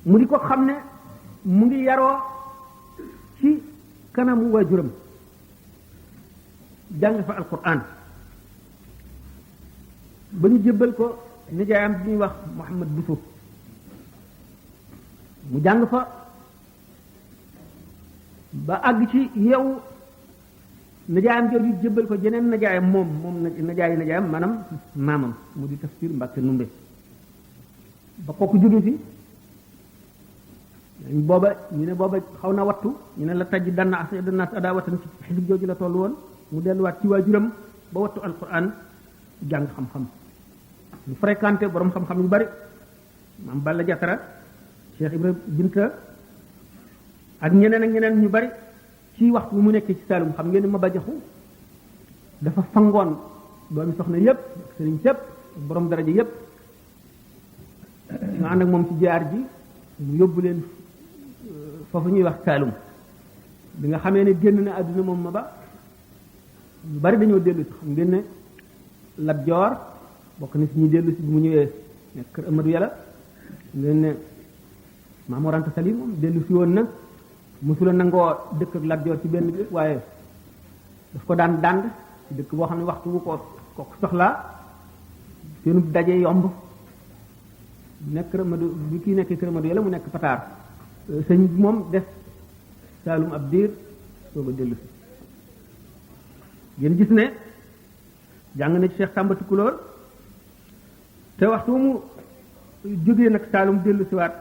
mu di ko xam ne mu ngi yaroo ci kanamu waajuram jàng fa alquran ba ñu jébbal ko nijaayam bi ñuy wax Muhammad Bousso mu jàng fa ba àgg ci yow nijaayam jooju jébbal ko jeneen nijaayam moom nijaayam maanaam maamam mu di Tafsir Mbàkke Numbe ba kooku jóge fi booba ñu ne booba xaw na wattu ñu ne la taj danna ada watan ci xisib jooju la toll woon mu delluwaat ci waajuram ba wattu alquran jàng xam-xam ñu fréquenté borom xam-xam yu bari maam Balla Jatara Cheikh Ibrahima Binta ak ñeneen ñu bari ci waxtu mu nekk ci Saalum xam ngeen ne ma bajaxu dafa fangoon doomi soxna yépp ak sëriñ sépp borom daraja yépp nga ànd ak moom ci jaar ji mu yóbbu leen foofu ñuy wax Saalum bi nga xamee ne génn na àdduna moom ma ba ñu bari dañoo dellu si xam ngeen ne Lat Joor bokk na si ñuy dellu si bi mu ñëwee nekk kër Amadou Yàlla ngeen ne Maam Mor Anta Sali moom dellu si woon na mosula nangoo dëkk ak Lat Joor ci benn bi waaye daf ko daan dànd ci dëkk boo xam ne waxtu bu ko soxlaa seenu daje yomb nekk kër Amadou bi kii nekkee kër Amadou Yàlla mu nekk Pataar sëñ bi moom des Saalum ab diir soo a dellu si ngeen gis ne jàng na ci Cheikh Samba Tukulóor te waxtu mu jógee nag Saalum dellu si waat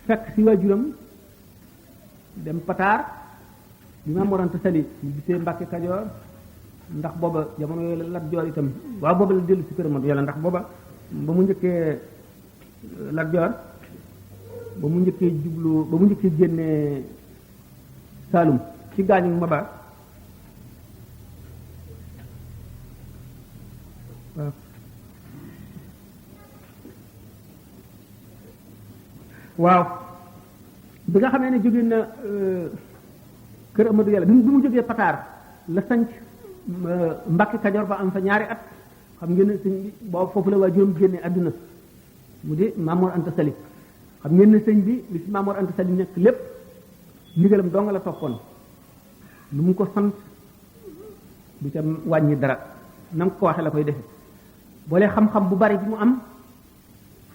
fekk si waajuram dem Pataar bi Maam Mor Anta Sali ñu gisee Mbàkke Kajoor ndax booba jamono yooyu la Lat Joor itam waaw booba la dellu si kër Amadou Yàlla ndax booba ba mu njëkkee Lat Joor ba mu njëkkee génnee Saalum ci gaañu Maba waaw bi nga xamee ne jóge na kër Amadou Yàlla bi mu jógee Pataar la sanc Mbàkke Kajoor ba am fa ñaari at xam ngeen ne sëñ bi boobu foofu la waajuram génne àdduna mu di Maam Mor Anta Sali xam ngeen ne sëñ bi li fi Maam Mor Anta Sali nekk lépp ndigalam doo nga la toppoon lu mu ko sant du ca wàññi dara na nga ko waxee la koy defe boole xam-xam bu bari bi mu am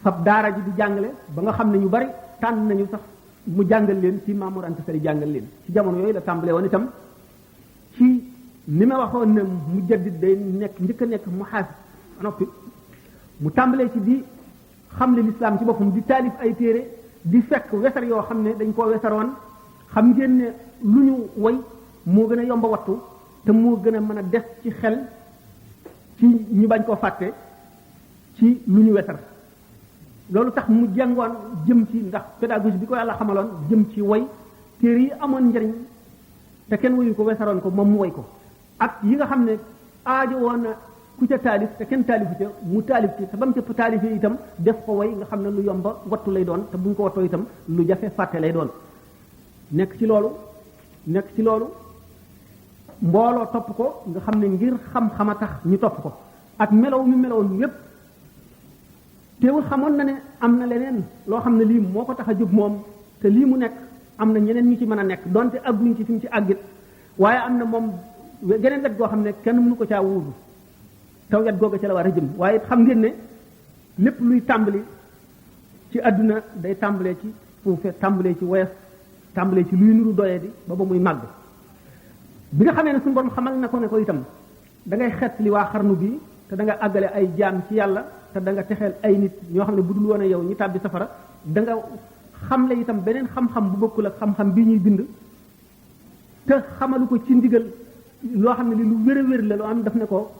fab daara ji di jàngale ba nga xam ne ñu bari tànn nañu sax mu jàngal leen ci Maam Mor Anta Sali jàngal leen ci jamono yooyu la tàmbalee woon itam ci ni ma waxoon ne mu jaddit day njëkk a nekk mu xaafis noppi mu tàmbalee ci di xamle lislaam ci boppam di taalif ay téere di fekk wesar yoo xam ne dañ koo wesaroon xam ngeen ne lu ñu woy moo gën a yomba wattu te moo gën a mën a des ci xel ci ñu bañ koo fàtte ci lu ñu wesar loolu tax mu jàngoon jëm ci ndax pédagogie bi ko yàlla xamaloon jëm ci woy téere yi amoon njariñ te kenn woyu ko wesaroon ko moom mu woy ko ak yi nga xam ne aajo woon na ku ca taalif te kenn taalifu ca mu taalif ci te ba mu ca taalifee itam def ko woy nga xam ne lu yomba wattu lay doon te bu ñu ko wattoo itam lu jafe fàtte lay doon nekk ci loolu mbooloo topp ko nga xam ne ngir xam-xama tax ñu topp ko ak melow mi melowoon yépp teewul xamoon na ne am na leneen loo xam ne lii moo ko tax a jóg moom te lii mu nekk am na ñeneen ñu ci mën a nekk donte agguñ ci fi mu ci àggit waaye am na moom geneen wet goo xam ne kenn mënu ko caa wuudu taw wet googa ca la war a jëm waaye xam ngeen ne lépp luy tàmbali ci àdduna day tàmbalee ci suufe tàmbalee ci woyof tàmbalee ci luy nuru doye di ba muy màgg bi nga xamee ne suñu borom xamal na ko ne ko itam da ngay xet li waa xarnu bi te da nga àggale ay jaam ci yàlla te da nga texeel ay nit ñoo xam ne bu dul woon yow ñi tàbbi safara da nga xamle itam beneen xam-xam bu bokkul ak xam-xam bii ñuy bind te xamalu ko ci ndigal loo xam ne li lu wér la loo am daf ne ko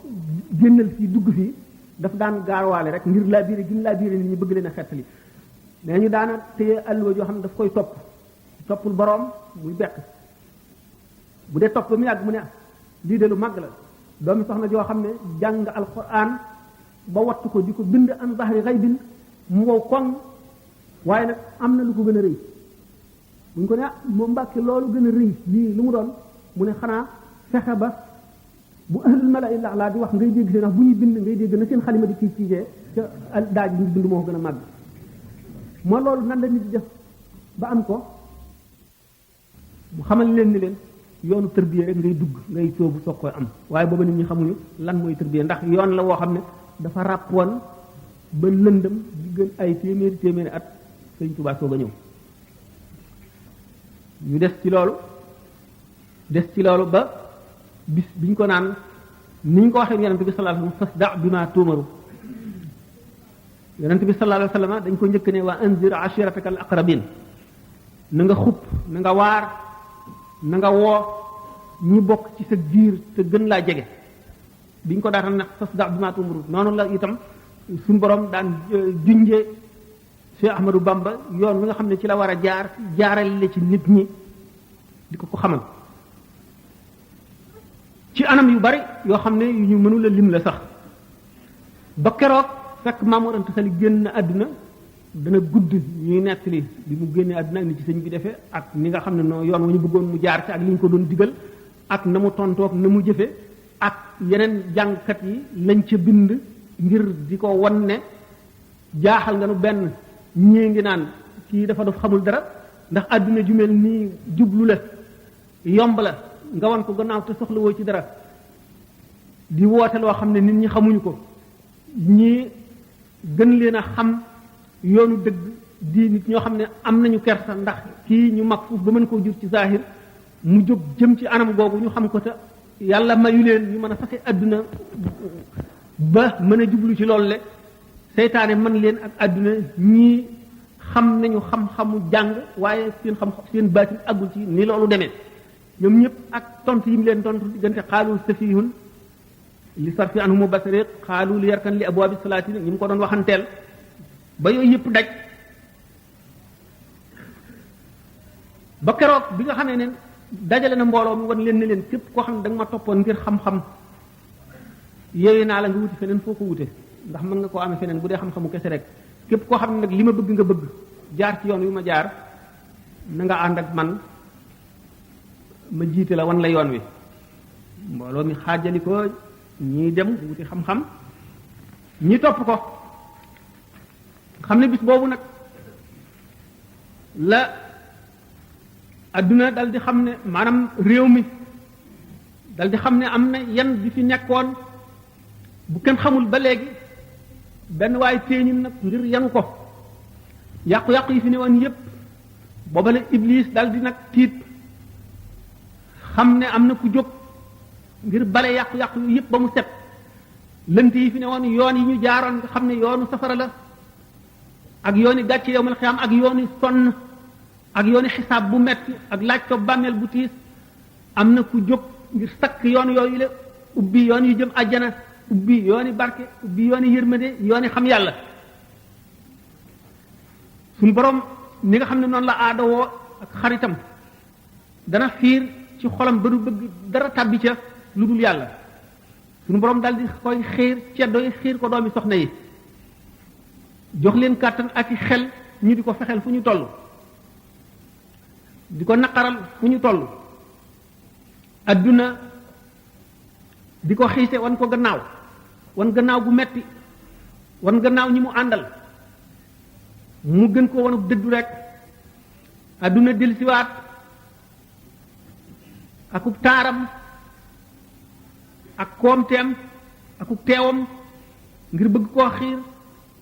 génnal fii dugg fii daf daan gaarwaale rek ngir laa biire gin laa biire nit ñi bëgg leen a xettali mais ñu daana téye alluwa joo xam ne daf koy toppul boroom muy bekk bu dee topp ba mu yàgg mu ne lii de lu màgg la doomi soxna joo xam ne jàng alquran ba wattu ko di ko bind an zahri ghaybin mu wow koŋ waaye nag am na lu ko gën a rëy buñ ko ne moom Mbàkke loolu gën a rëy lii lu mu doon mu ne xanaa fexe ba bu ahlul mala'i laa di wax ngay dégg seen wax bu ñuy bind ngay dégg na seen xalima di kii ciijee ca daaj bi ñu dund moo gën a màgg moo loolu nan la nit di def ba am ko mu xamal leen ni leen yoonu tërbiye rek ngay dugg ngay sóobu soog koy am waaye booba nit ñi xamuñu lan mooy tërbiye ndax yoon la woo xam ne dafa ràppoon ba lëndëm di gën ay téeméeri at Sëñ Tuubaa soog a ñëw ñu des ci loolu ba bis biñ ko naan ni ñu ko waxee yonent bi sallallahu alayhi wasallam fasda bima tuumaru yonent bi sallallahu alayhi wasallam dañ ko njëkk ne wa anzir ashirataka al aqrabin na nga xupp na nga waar na nga woo ñi bokk ci sa giir te gën laa jege biñ ko daataan nag fasda bima tuumaru noonu la itam suñu borom daan junjee Cheikh Ahmadou Bamba yoon wi nga xam ne ci la war a jaarale ci nit ñi di ko xamal ci anam yu bari yoo xam ne yu ñu mënula lim la sax ba keroog fekk Maam Mor Anta Sali génn àdduna dana gudd ñuy nettali bi mu génnee àdduna ak ni ci sëñ bi defee ak ni nga xam ne noo yoon wa ñu bëggoon mu jaar ci ak li ñu ko doon digal ak na mu tontoog na mu jëfe ak yeneen jàngkat yi lañ ca bind ngir di ko wan ne jaaxal nga nu benn ñii ngi naan kii dafa def xamul dara ndax àdduna ju mel nii jublu la yomb la nga wan ko gannaaw te soxla woo ci dara di woote loo xam ne nit ñi xamuñu ko ñii gën leen a xam yoonu dëgg di nit ñoo xam ne am nañu kersa ndax kii ñu mag fuuf ba mën koo jur ci zahir mu jóg jëm ci anam googu ñu xam ko te yàlla mayu leen ñu mën a fase àdduna ba mën a jublu ci loolu le seytaane man leen ak àdduna ñii xam nañu xam-xamu jàng waaye seen baatin àggul ci ni loolu demee ñoom ñëpp ak tontu yi mu leen tontu diggante xaalu safihun li sarfi anhumu basari xaalu li yarkan li abwaabi salaatin ñi mu ko doon waxanteel ba yooyu yëpp daj ba keroog bi nga xamee ne dajale na mbooloo mi wan leen ne leen képp koo xam ne da nga ma toppoon ngir xam-xam yooyu naa la nga wuti feneen foo ko wute ndax mën nga koo amee feneen bu dee xam-xamu kese rek képp koo xam ne nag li ma bëgg nga bëgg jaar ci yoon wi ma jaar na nga ànd ak man ma jiite la wan la yoon wi mbooloo mi xaajali ko ñii dem wuti xam-xam ñi topp ko xam ne bis boobu nag la adduna dal di xam ne maanaam réew mi dal di xam ne am na yan bi fi nekkoon bu kenn xamul ba léegi benn waaye téeñul nag ngir yanu ko yàqu-yàqu yi fi ne woon yépp booba la Iblis dal di nag tiit xam ne am na ku jóg ngir bale yàqu-yàqu yu yépp ba mu set lënt yi fi ne woon yoon yi ñu jaaroon nga xam ne yoonu safara la ak yooni gàcce yowmal xiyaam ak yooni sonn ak yooni xisaab bu metti ak laaj ko bàmmeel bu tiis am na ku jóg ngir sakk yoon yooyu la ubbi yoon yu jëm àjjana ubbi yooni barke ubbi yooni yërmande yooni xam yàlla suñu borom ni nga xam ne noonu la aadawoo ak xaritam dana fiir ci xolam ba du bëgg dara tàbbi ca lu dul yàlla suñu borom daal di koy xiir ceddo yi xiir ko doomi soxna yi jox leen kàttan ak i xel ñu di ko fexeel fu ñu toll di ko naqaral fu ñu toll adduna di ko xiise wan ko gannaaw wan gannaaw gu metti wan gannaaw ñi mu àndal mu gën ko wanu dëddu rek adduna delsiwaat akub taaram ak koomteem akub teewam ngir bëgg koo xiir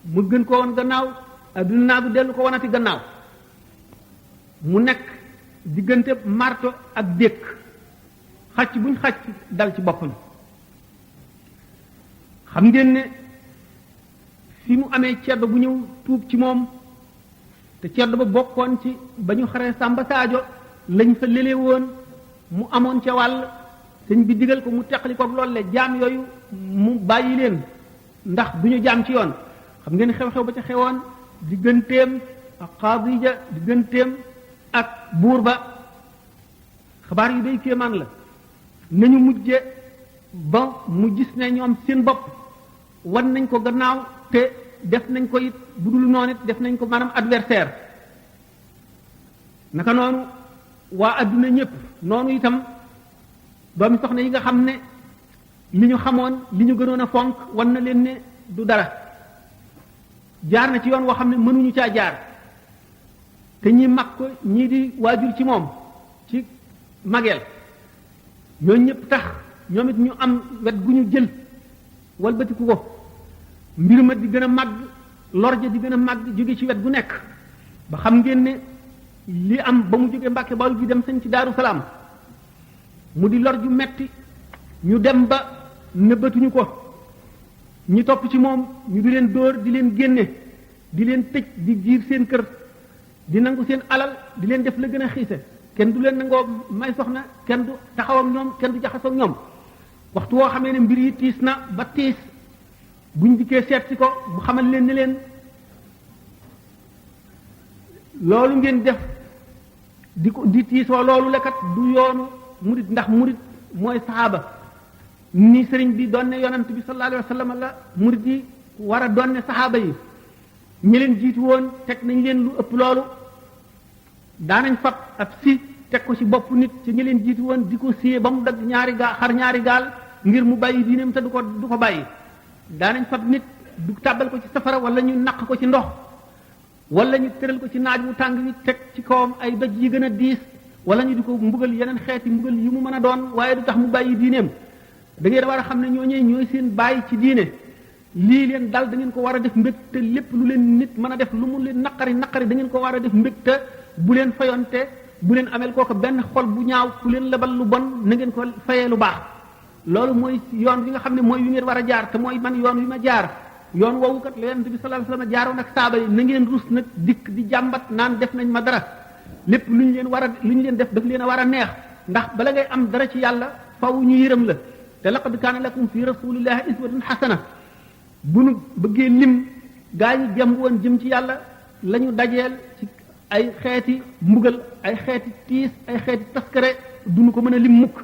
mu gën ko wan gannaaw adduna naa bu dellu ko wanati gannaaw mu nekk diggante marto ak dékk xacc buñ xacc dal ci boppam xam ngeen ne fi mu amee ceddo bu ñëw tuub ci moom te ceddo ba bokkoon ci ba ñu xaree Samba Sadio lañ fa lele woon mu amoon ca wàll sëñ bi digal ko mu teqali ko loolu le jaam yooyu mu bàyyi leen ndax du ñu jaam ci yoon xam ngeen xew-xew ba ca xewoon digganteem ak Xaadija digganteem ak buur ba xabaar yu day kéemaan la nañu mujje ba mu gis ne ñoom seen bopp wan nañ ko gannaaw te def nañ ko it bu dul noonu it def nañ ko maanaam adversaire naka noonu waa adduna ñëpp noonu itam doomi soxna yi nga xam ne li ñu xamoon li ñu gënoon a fonk wan na leen ne du dara jaar na ci yoon woo xam ne mënuñu caa jaar te ñi mag ko ñii di waajur ci moom ci mageel ñooñu ñëpp tax ñoom it ñu am wet gu ñu jël walbatiku ko mbir ma di gën a màgg lorja di gën a màgg jóge ci wet gu nekk ba xam ngeen ne li am ba mu jógee Mbàkke Bawol bi dem sañ ci Daaru Salaam mu di lor ju metti ñu dem ba nëbbatuñu ko ñi topp ci moom ñu di leen dóor di leen génne di leen tëj di jiir seen kër di nangu seen alal di leen def la gën a xiise kenn du leen nangoo may soxna kenn du taxaw ak ñoom kenn du jaxasoo ak ñoom waxtu woo xamee ne mbir yi tiis na ba tiis buñ dikkee seet si ko mu xamal leen ne leen loolu ngeen def di tiisoo loolu lekkat du yoonu murit ndax murit mooy saxaaba ni sëriñ bi doon ne yonant bi sallallahu alayhi wa sallam la murit yi war a doon ne saxaaba yi ñi leen jiitu woon teg nañ leen lu ëpp loolu daanañ fab ab si teg ko ci bopp nit ci ñi leen jiitu woon di ko siyee ba mu dagg ñaari gaal xar ñaari gaal ngir mu bàyyi diineem te du ko bàyyi daanañ fab nit du tàbbal ko ci safara wala ñu naq ko ci ndox wala ñu tëral ko ci naaj wu tàng wi teg ci kawam ay doj yi gën a diis wala ñu di ko mbugal yeneen xeeti mbugal yi mu mën a doon waaye du tax mu bàyyi diineem da ngeen war a xam ne ñooy seen bàyyi ci diine lii leen dal da ngeen ko war a def mbég te lépp lu leen nit mën a def lu mu leen naqari da ngeen ko war a def mbég te bu leen fayonte bu leen amel kooku benn xol bu ñaaw ku leen lebal lu bon na ngeen ko fayee lu baax loolu mooy yoon wi nga xam ne mooy wi ngeen war a jaar te mooy man yoon wi ma jaar yoon woowu kat la yonent bi sallallahu alayhi wasallam jaaroon ak saaba yi na ngeen rus nag dikk di jàmbat naan def nañ ma dara lépp lu ñu leen def daf leen a war a neex ndax bala ngay am dara ci yàlla faw ñu yërëm la te laqad kaana lakum fi rasulillahi iswatun hasana bu nu bëggee lim gaa ñi jëm woon jëm ci yàlla la ñu dajeel ci ay xeeti mbugal ay xeeti tiis ay xeeti taskare duñu ko mën a lim mukk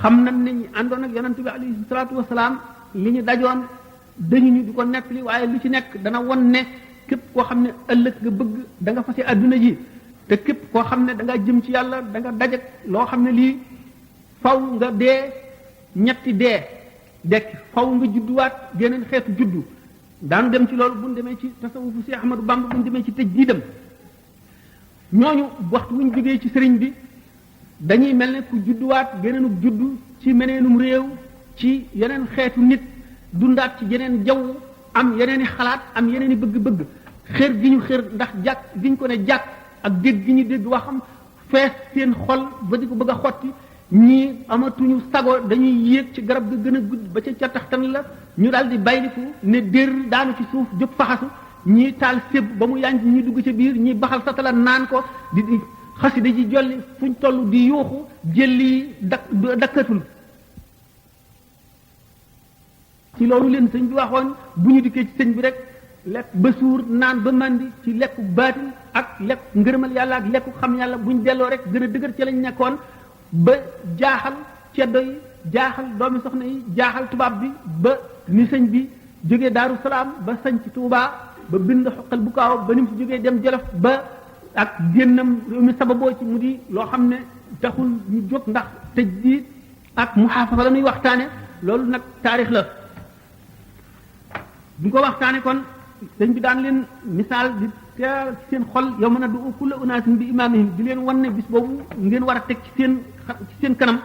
xam nañ ne ñi àndoon ak yonent bi alayhi salaatu wasalaam li ñu dajoon dañu ñu di ko nettali waaye lu ci nekk dana won ne képp koo xam ne ëllëg nga bëgg da nga fase adduna ji te képp koo xam ne da nga jëm ci yàlla da nga dajek loo xam ne lii faw nga dee ñetti dee dekk faw nga judduwaat geneen xeetu juddu daanu dem ci loolu bu ñu demee ci tasawufu si Ahmadu Bamba bu ñu demee ci tëj diidam ñooñu waxtu bu ñu jógee ci sëriñ bi dañuy mel ne ku judduwaat geneenug juddu ci meneenum réew ci yeneen xeetu nit dundaat ci yeneen jaww am yeneen i xalaat am yeneen i bëgg-bëgg xër gi ñu xër ndax jàkk gi ñu ko ne jàkk ak dégg gi ñu dégg waxam fees seen xol ba di ko bëgg a xotti ñii amatuñu sago dañuy yéeg ci garab ga gën a gudd ba ca cataxtan la ñu daal di bayliku ne dér daanu ci suuf jóg faxasu ñii taal séb ba mu yànj ñi dugg ca biir ñii baxal satala naan ko di xasida ji jolli fuñ toll di yuuxu jëlli dakkatul ci loolu leen sëñ bi waxoon bu ñu dikkee ci sëñ bi rek lekk ba suur naan ba mandi ci lekku baatin ak lekk ngërëmal yàlla ak lekku xam yàlla buñ delloo rek gën a dëgër ci lañ nekkoon ba jaaxal ceddo yi jaaxal doomi soxna yi jaaxal tubaab bi ba ni sëñ bi jógee Daaru Salaam ba sañ ci Tuubaa ba bind xoqal bu kaaw ba ni mu ci jógee dem Jolof ba ak génnam réew mi sababoo ci mu di loo xam ne taxul ñu jóg ndax tëj bi ak muhaafasa la muy waxtaane loolu nag taarix la bu ko waxtaane kon sëñ bi daan leen misaal di teel ci seen xol yow mën a du kulla unaasin bi imaamihim di leen wan ne bis boobu ngeen war a teg ci seen kanam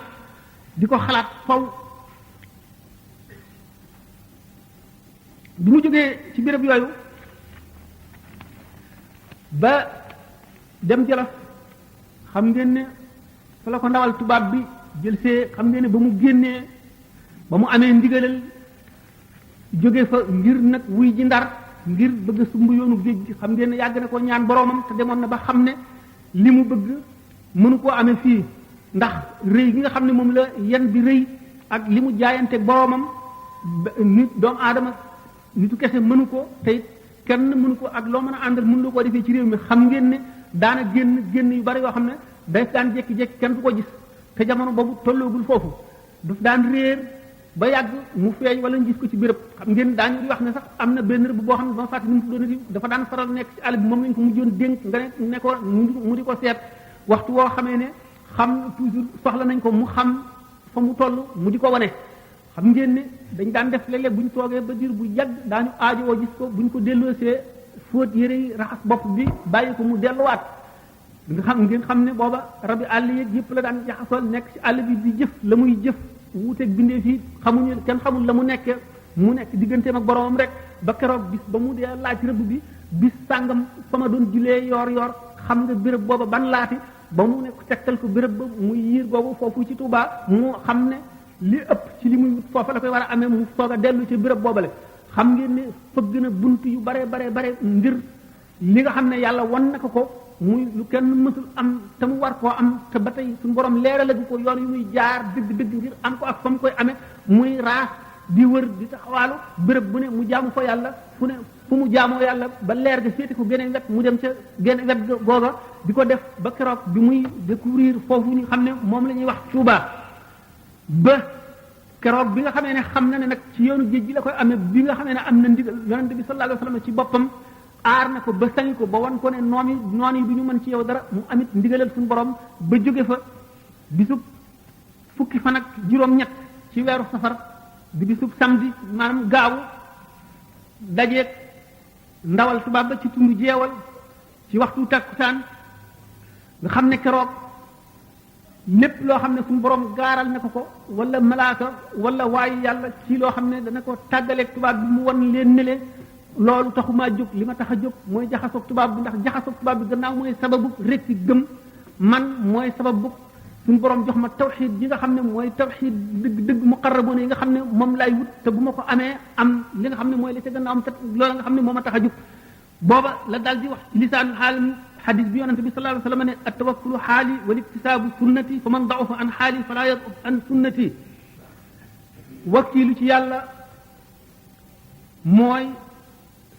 di ko xalaat faw bi mu jógee ci béréb yooyu ba dem Jolof xam ngeen ne fa la ko ndawal tubaab bi jël see xam ngeen ne ba mu génnee ba mu amee ndigalal jóge fa ngir nag wuy ji Ndar ngir bëgg sumb yoonu géej gi xam ngeen ne yàgg na ko ñaan boroomam te demoon na ba xam ne li mu bëgg mënu koo amee fii ndax rëy gi nga xam ne moom la yan bi rëy ak li mu jaayante boroomam nit doomu aadama nitu kese mënu ko te kenn mënu ko ak loo mën a àndal mënu la koo defee ci réew mi xam ngeen ne daana génn yu bari yoo xam ne day daan jékki-jékki kenn du ko gis te jamono boobu tolloogul foofu daf daan réer ba yàgg mu feeñ wala ñu gis ko ci béréb xam ngeen daañu di wax ne sax am na benn rëbb boo xam ne ba ma fàtte ni mu tuddoon dafa daan faral nekk ci àll bi moom lañ ko mujjoon dénk nga ne ko mu di ko seet waxtu woo xamee ne xam toujours soxla nañ ko mu xam fa mu toll mu di ko wane xam ngeen ne dañ daan def léeg-léeg bu ñu toogee ba diir bu yàgg daañu aajowoo gis ko bu ñu ko delloosee fóot yére yi raxas bopp bi bàyyi ko mu delluwaat ngeen xam ne booba rabi àll yeeg yëpp la daan jaxasool nekk ci àll bi di jëf la muy jëf wuuteeg bindee fii xamuñu kenn xamul la mu nekkee mu nekk digganteem ak boromam rek ba keroog bis ba mu dee laaj rëbb bi bis sàngam fa ma doon julee yor xam nga béréb booba ban laati ba mu nekk tegtal ko béréb ba muy yiir boobu foofu ci Touba mu xam ne li ëpp ci li muy wut foofa la koy war a amee mu soog a dellu ci béréb boobale xam ngeen ne fëgg na bunt yu bare ngir li nga xam ne yàlla wan na ko muy lu kenn mësul am te mu war koo am te ba tey suñu borom leeralagu ko yoon yu muy jaar dëgg ngir am ko ak fa mu koy amee muy raas di wër di taxawaalu béréb bu ne mu jaamu fa yàlla fu mu jaamoo yàlla ba leer ga féete ko geneen wet mu dem ca geneen wet googa di ko def ba keroog bi muy découvrir foofu ñu xam ne moom la ñuy wax Touba ba keroog bi nga xamee ne xam na ne nag ci yoonu géej gi la koy amee bi nga xamee ne am na ndigal yonente bi sallallahu alayhi wasallam ci boppam aar na ko ba sañ ko ba wan ko ne noon yi du ñu mën ci yow dara mu amit ndigalal suñu borom ba jóge fa bisub fukki fan ak juróom-ñett ci weeru safar di bisub samedi maanaam gaawu dajeeg ndawal tubaab ba ci tundu jeewal ci waxtu takkusaan nga xam ne keroog lépp loo xam ne suñu borom gaaral na ko wala malaaka wala waayu yàlla ci loo xam ne dana ko tàggaleeg tubaab bi mu wan leen ne leen loolu taxumaa jóg li ma tax a jóg mooy jaxasoog tubaab bi ndax jaxasoog tubaab bi gannaaw mooy sababu rek ci gëm man mooy sababu suñu borom jox ma tawxiid yi nga xam ne mooy tawxiid dëgg muqarraboon yi nga xam ne moom laay wut te bu ma ko amee am li nga xam ne mooy li ca gannaaw am te loola nga xam ne moo ma tax a jóg booba la daal di wax lisaanu xaalam xadis bi yonente bi sallallahu alayhi wasallam ne at-tawakkulu xaali wal iktisaabu sunnati fa man da'ufa an xaali fala yad'uf an sunnati wakkiilu ci yàlla mooy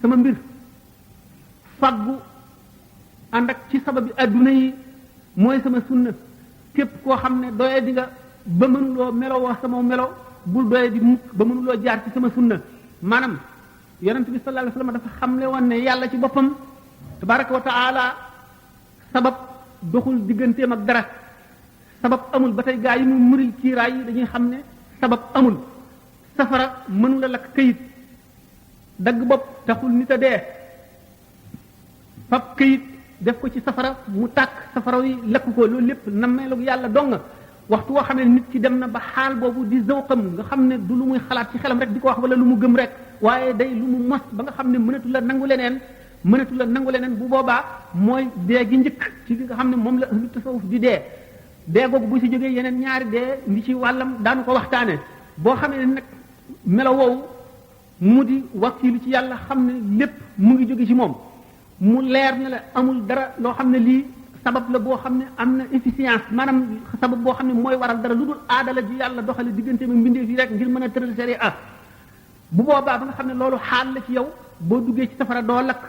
sama mbir faggu ànd ak ci sababi adduna yi mooy sama sunna képp koo xam ne doye di nga ba mënuloo melowoo sama melo bul doye di mukk ba mënuloo jaar ci sama sunna maanaam yonent bi sallallahu alayhi wasallam dafa xamle woon ne yàlla ci boppam tabaraka wa taala sabab doxul digganteem ak dara sabab amul ba tey gaa yi mu muril kiiraay yi dañuy xam ne sabab amul safara mënula lakk këyit dagg bopp taxul nit a dee fab këyit def ko ci safara mu tàkk safara yi lakk ko loolu lépp nammeelu yàlla dong waxtu woo xam ne nit ki dem na ba xaal boobu di zawqam nga xam ne du lu muy xalaat ci xelam rek di ko wax wala lu mu gëm rek waaye day lu mu mos ba nga xam ne mënatu la nangu leneen bu boobaa mooy dee gi njëkk ci li nga xam ne moom la ahlu tasawuf di dee googu bu si jógee yeneen ñaari dee ngi ci wàllam daanu ko waxtaane boo xamee ne nag melo woowu mu di wakiilu ci yàlla xam ne lépp mu ngi jóge ci moom mu leer na la amul dara loo xam ne lii sabab la boo xam ne am na efficience maanaam sabab boo xam ne mooy waral dara lu dul aadala ji yàlla doxale diggante ma mbindeef yi rek ngir mën a tëral sharia bu boobaa ba nga xam ne loolu xaal la ci yow boo duggee ci safara doo lakk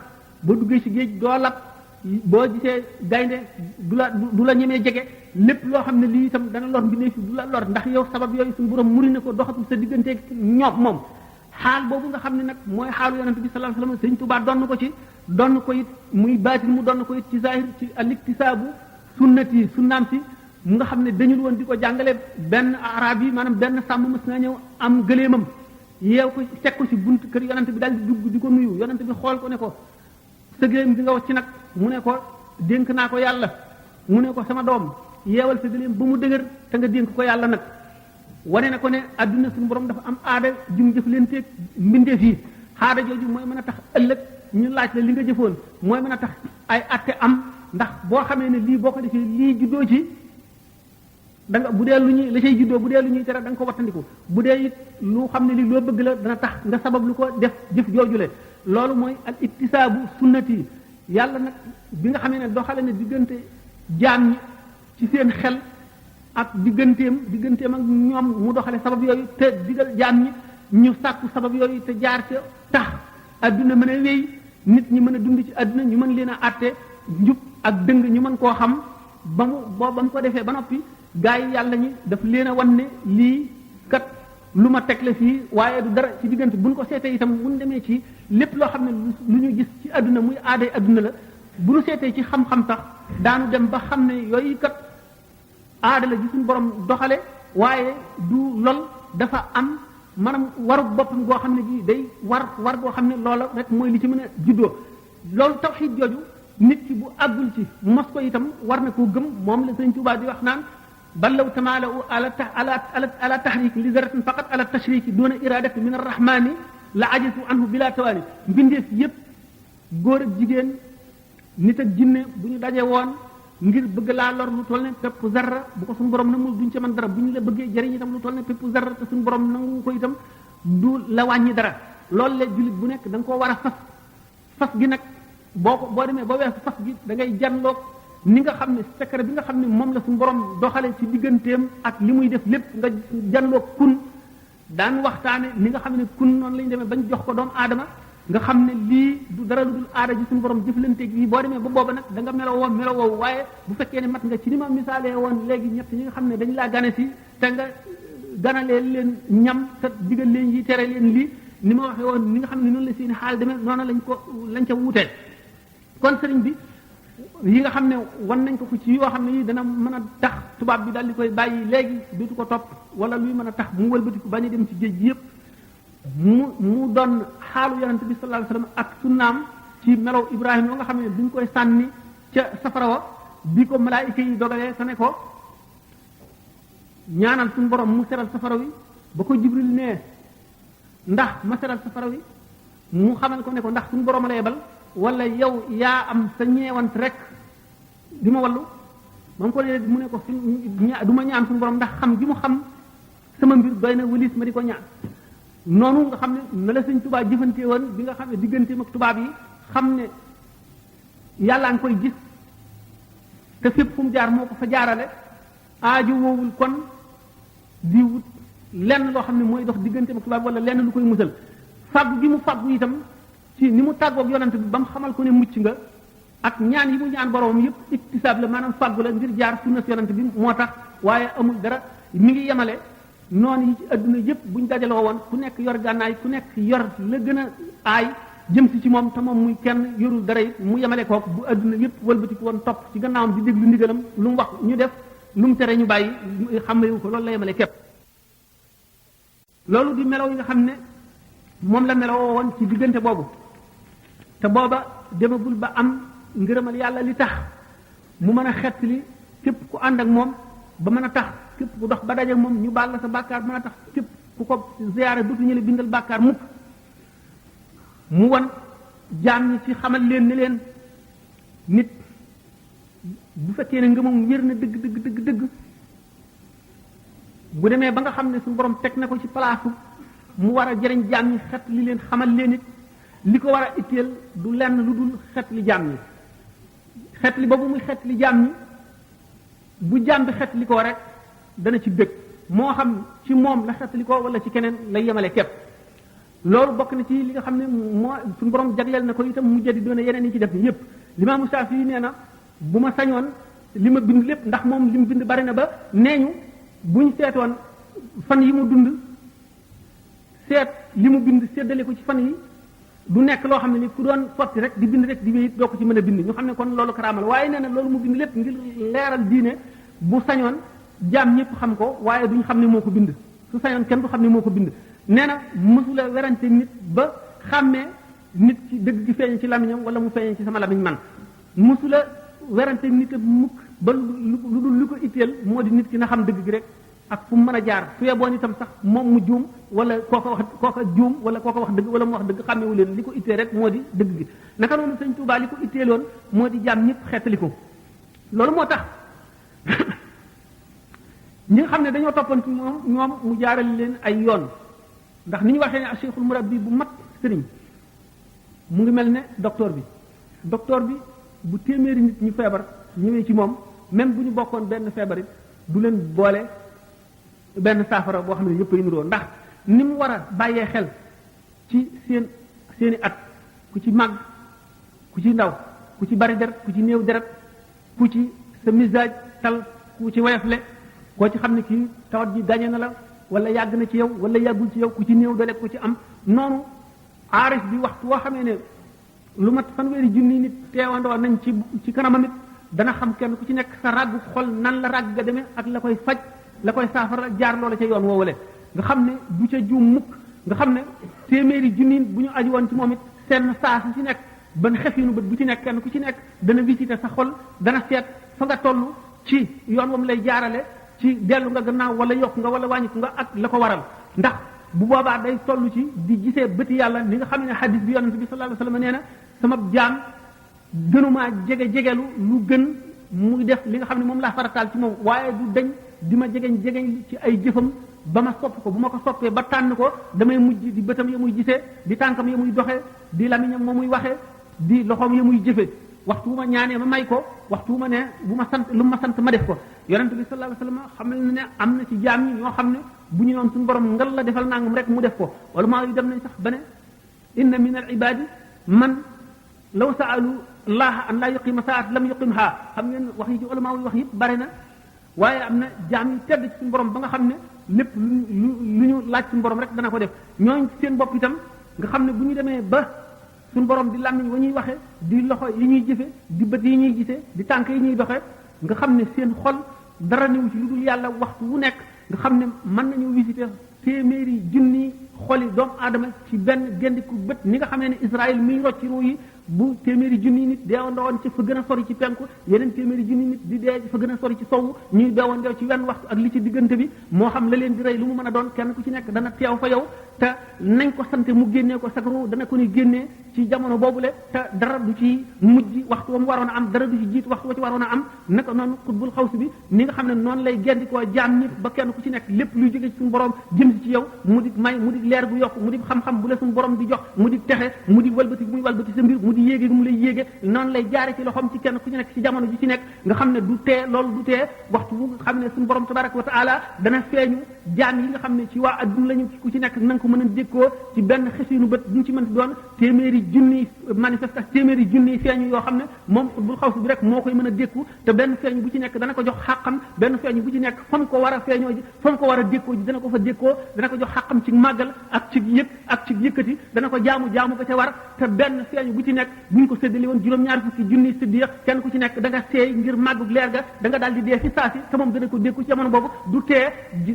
boo duggee ci géej doo lakk boo gisee gaynde du la ñemee jege lépp loo xam ne lii itam dana lor mbindeef yi du la lor ndax yow sabab yooyu suñu borom muri na ko doxatul sa digganteeg ñoom moom xaal boobu nga xam ne nag mooy xaalu yonente bi sallallahu alayhi wasallam Sëriñ Tuubaa donn ko it muy baatin mu donn ko it ci zahir ci al-iktisaabu sunnati sunnaam si mu nga xam ne dañul woon di ko jàngale benn arab yi maanaam benn sàmm mës naa ñëw am gëleemam yeew ko teg ko ci bunt kër yonente bi daal di dugg di ko nuyu yonente bi xool ko ne ko sa gëleem di nga wacc nag mu ne ko dénk naa ko yàlla mu ne ko sama doom yeewal sa gëleem ba mu dëgër te nga dénk ko yàlla nag wane na ko ne adduna suñu borom dafa am aada jum jëf leen teeg mbindeef yi aada jooju mooy mën a tax ëllëg ñu laaj la li nga jëfoon mooy mën a tax ay atte am ndax boo xamee ne lii boo ko defee lii juddoo ci da nga bu dee lu ñuy la cay juddoo bu dee lu ñuy tere da nga ko wattandiku bu dee it lu xam ne lii loo bëgg la dana tax nga sabab lu ko def jëf joojule loolu mooy al ittisaabu sunnati yàlla nag bi nga xamee ne doxale ne diggante jaam ñi ci seen xel ak digganteem ak ñoom mu doxale sabab yooyu te digal jaam ñi ñu sàkku sabab yooyu te jaar ca tax adduna mën a wéy nit ñi mën a dund ci adduna ñu mën leen a àtte njub ak dëng ñu mën koo xam ba mu ko defee ba noppi gaa yi yàlla ñi daf leen a wan ne lii kat lu ma teg la fii waaye du dara ci diggante buñ ko seetee itam buñ demee ci lépp loo xam ne lu ñu gis ci adduna muy aaday adduna la bu ñu seetee ci xam-xam sax daanu dem ba xam ne yooyu kat aada la ji suñu borom doxale waaye du lol dafa am maanaam waru boppam goo xam ne gi day war goo xam ne loola rek mooy li ci mën a juddoo loolu tawxiid jooju nit ki bu àggul ci mos ko itam war na koo gëm moom la Sëriñ Tuubaa di wax naan bal law tamaalaw ala tahrik li zaratin faqat ala tashriki duna iradati min arrahmani la ajisu anhu bila tawali mbindeef yépp góor ak jigéen nit ak jinne bu ñu daje woon ngir bëgg laa lor lu toll ne pepp zarra bu ko suñu borom nangul duñ ca mën dara bu ñu la bëggee jëriñ itam lu toll ne pepp zarra te suñu borom nangu ko itam du la wàññi dara loolu la jullit bu nekk da nga koo war a fas gi nag boo demee ba weesu fas gi da ngay janloog ni nga xam ne secret bi nga xam ne moom la suñu borom doxale ci digganteem ak li muy def lépp nga janloog kun daan waxtaane ni nga xam ne kun noonu lañu demee bañ jox ko doomu aadama nga xam ne lii du dara lu dul aada ji suñu borom jëflanteeg yi boo demee ba booba nag da nga meloo woowu waaye bu fekkee ne mat nga ci ni ma misaalee woon léegi ñett ñi nga xam ne dañ laa gane si te nga ganalee leen ñam te digal leen yi tere leen lii ni ma waxee woon ni nga xam ne noonu la seen xaal demee noonu lañ ca wuutee kon sëriñ bi yi nga xam ne wan nañ ko ci yoo xam ne yi dana mën a tax tubaab bi daal di koy bàyyi léegi dootu ko topp wala luy mën a tax mu wëlbatiku bañ a dem ci géej gi yëpp mu doon xaalu yonente bi sallallahu alayhi wasallam ak sunnaam ci melaw Ibrahima yoo nga xam ne buñ koy sànni ca safara wa bi ko malaayika yi dogalee te ne ko ñaanal suñu borom mu seral safara wi ba ko Jibril nee ndax ma seral safara wi mu xamal ko ne ko ndax suñu borom la yebal wala yow yaa am sa ñeewant rek di ma wallu ba mu ko dee mu ne ko du ma ñaan suñu borom ndax xam gi mu xam sama mbir doy na wëlis ma di ko ñaan noonu nga xam ne na la Sëñ Tuubaa jëfante woon bi nga xam ne digganteem ak tubaab yi xam ne yàllaa ngi koy gis te fépp fu mu jaar moo ko fa jaarale aaju woowul kon di wut lenn loo xam ne mooy dox digganteem ak tubaab wala lenn lu koy musal fàggu gi mu fàggu itam ci ni mu tàggoog yonante bi ba mu xamal ko ne mucc nga ak ñaan yi mu ñaan boroom yëpp iktisaab la maanaam fàggu la ngir jaar sunna si yonante bi moo tax waaye amul dara mi ngi yemale noonu yi ci adduna yëpp buñ dajaloo woon ku nekk yor gànnaay ku nekk yor la gën a aay jëm si ci moom te moom muy kenn yorul dara it mu yemale kook bu adduna yëpp wëlbati ko woon topp ci gannaawam di déglu ndigalam lu mu wax ñu def lu mu tere ñu bàyyi xamewu ko loolu la yemale képp loolu di melaw yi nga xam ne moom la meloo woon ci diggante boobu te booba demagul ba am ngërëmal yàlla li tax mu mën a xettali képp ku ànd ak moom ba mën a tax képp ku dox ba daje moom ñu baal la sa bàkkaar mën a tax képp ku ko ziyaare dutu ñu la bindal bàkkaar mukk mu won jaam ñi ci xamal leen ni leen nit bu fekkee ne ngëmam wér na dëgg bu demee ba nga xam ne suñu borom teg na ko ci palaasu mu war a jëriñ jaam ñi xet li leen xamal leen it li ko war a itteel du lenn lu dul xet li jaam ñi xet li boobu muy xet li jaam ñi bu jaam bi xet li ko rek dana ci bëgg moo xam ci moom la xet li ko wala ci keneen lay yemale képp loolu bokk na ci li nga xam ne moo suñu borom jagleel na ko itam mu jëdi doone yeneen yi ci def ni yépp Limaamu Saafi yi nee na bu ma sañoon li ma bind lépp ndax moom li mu bind bari na ba nee ñu buñ seetoon fan yi mu dund seet li mu bind séddale ko ci fan yi du nekk loo xam ne ni ku doon sotti rek di bind rek di wéyit doo ko ci mën a bind ñu xam ne kon loolu karaamal waaye nee na loolu mu bind lépp ngir leeral diine bu sañoon jaam ñëpp xam ko waaye duñ xam ne moo ko bind su sañoon kenn du xam ne moo ko bind nee na mësula werante nit ba xàmmee nit ci dëgg gi feeñ ci lamiñam wala mu feeñ ci sama lamiñ man mësula werante nit a mukk ba lu dul lu ko itteel moo di nit ki na xam dëgg gi rek ak fu mu mën a jaar su yeboon itam sax moom mu juum wala kooka juum wala kooka wax dëgg wala mu wax dëgg xàmmewu leen li ko itteel rek moo di dëgg gi naka noonu Sëñ Tuubaa li ko itteeloon moo di jaam ñëpp xeetali ko loolu moo tax ñi nga xam ne dañoo toppoon ci ñoom mu jaaral leen ay yoon ndax ni ñu waxee ne cheikhul murabbi bu mat sëriñ mu ngi mel ne docteur bi bu téeméeri nit ñu feebar ñëwee ci moom même bu ñu bokkoon benn feebar it du leen boole benn saafara boo xam ne yëpp a niroo ndax ni mu war a bàyyee xel ci seeni at ku ci màgg ku ci ndaw ku ci bari deret ku ci néew deret ku ci sa misaaj tal ku ci woyofle koo ci xam ne kii tawat ji gañe na la wala yàgg na ci yow wala yàggul ci yow ku ci néew doole ku ci am noonu aarif bi waxtu woo xamee ne lu mat fanweeri junni nit teewandoo nañ ci kanamam it dana xam kenn ku ci nekk sa ràggu xol nan la ràgg ga demee ak la koy faj la koy saafara jaar loola ca yoon woowale nga xam ne du ca juum mukk nga xam ne téeméeri junni bu ñu aju woon ci moom it seen saa su ci nekk ban xefinu bët bu ci nekk kenn ku ci nekk dana visiter sa xol dana seet fa nga toll ci yoon wam lay jaarale ci dellu nga gannaaw wala yokk nga wala wàññiku nga ak la ko waral ndax bu boobaa day toll ci di gisee bëti yàlla ni nga xam ne xadis bi yonent bi sallallahu alayhi wasallam nee na sama jaam gënumaa jegelu lu gën muy def li nga xam ne moom laa farataal ci moom waaye du dañ di ma jegeñ ci ay jëfam ba ma sopp ko bu ma ko soppee ba tànn ko damay mujj di bëtam ya muy gisee di tànkam ya muy doxee di lamiñam ma muy waxee di loxoom ya muy jëfe waxtu bu ma ñaanee ma may ko waxtu bu ma ne bu ma sant lu ma sant ma def ko yonent bi sallallahu alayhi wasallam xam na ne am na ci jaam ñi ñoo xam ne bu ñu noon suñu borom ngal la defal nangam rek mu def ko wala maa yu dem nañ sax ba ne inna min al ibadi man law saalu allah an la yuqima saat lam yuqimha xam ngeen wax yi ci ulama yi wax yëpp bari na waaye am na jaam yi tedd ci suñu borom ba nga xam ne lépp lu ñu laaj suñu borom rek dana ko def ñooñ seen bopp itam nga xam ne bu ñu demee ba suñu borom di làmmiñ wa ñuy waxe di loxo yi ñuy jëfe di bët yi ñuy gisee di tànk yi ñuy doxe nga xam ne seen xol dara newu ci lu dul yàlla waxtu wu nekk nga xam ne mën nañu visiter téeméeri junni xoli doomu aadama ci benn gendiku bët ni nga xam ne Israël miy rocci ruu yi bu téeméeri junni nit deewandowoon ci fa gën a sori ci penku yeneen téeméeri junni nit di dee fa gën a sori ci sowu ñuy deewandoo ci wenn waxtu ak li ci diggante bi moo xam la leen di rey lu mu mën a doon kenn ku ci nekk dana teew fa yow te nañ ko sante mu génnee ko sag ruu dana ko ni génnee ci jamono boobule te dara du ci mujj waxtu wa mu waroon a am dara du ci jiit waxtu wa ci waroon a am naka noonu xutbul xawsi bi ni nga xam ne noonu lay gendikoo jaam ñëpp ba kenn ku ci nekk lépp luy jóge ci suñu borom jëm si ci yow mu di may mu di leer gu yokk mu di xam-xam bu la suñu borom di jox mu di texe mu di walbati muy walbati sa mbir mu di yéege mu lay yéege noonu lay jaare ci loxoom ci kenn ku ci nekk ci jamono ji ci nekk nga xam ne du tee loolu du tee waxtu bu nga xam ne suñu borom tabaraka wa taala dana feeñu jaam yi nga xam ne ci waa adduna lañu ku ci nekk na nga ko mën a dékkoo ci benn xesinu bët bu ñu ci mën doon téeméeri junni manifestation téeméeri junni feeñu yoo xam ne moom bul xaw si bi rek moo koy mën a dékku te benn feeñu bu ci nekk dana ko jox xàqam benn feeñu bu ci nekk fa mu ko war a feeñoo ji fa mu ko war a dékkoo ji dana ko fa dékkoo dana ko jox xàqam ci màggal ak ci yëg ak ci yëkkati dana ko jaamu ba ca war te benn feeñu bu ci nekk buñ ko séddale woon juróom-ñaar fukki junni siddiq kenn ku ci nekk da nga seey ngir màggug leer ga da nga daal di dee fi saasi te moom dana ko dékku ci jamono boobu du tee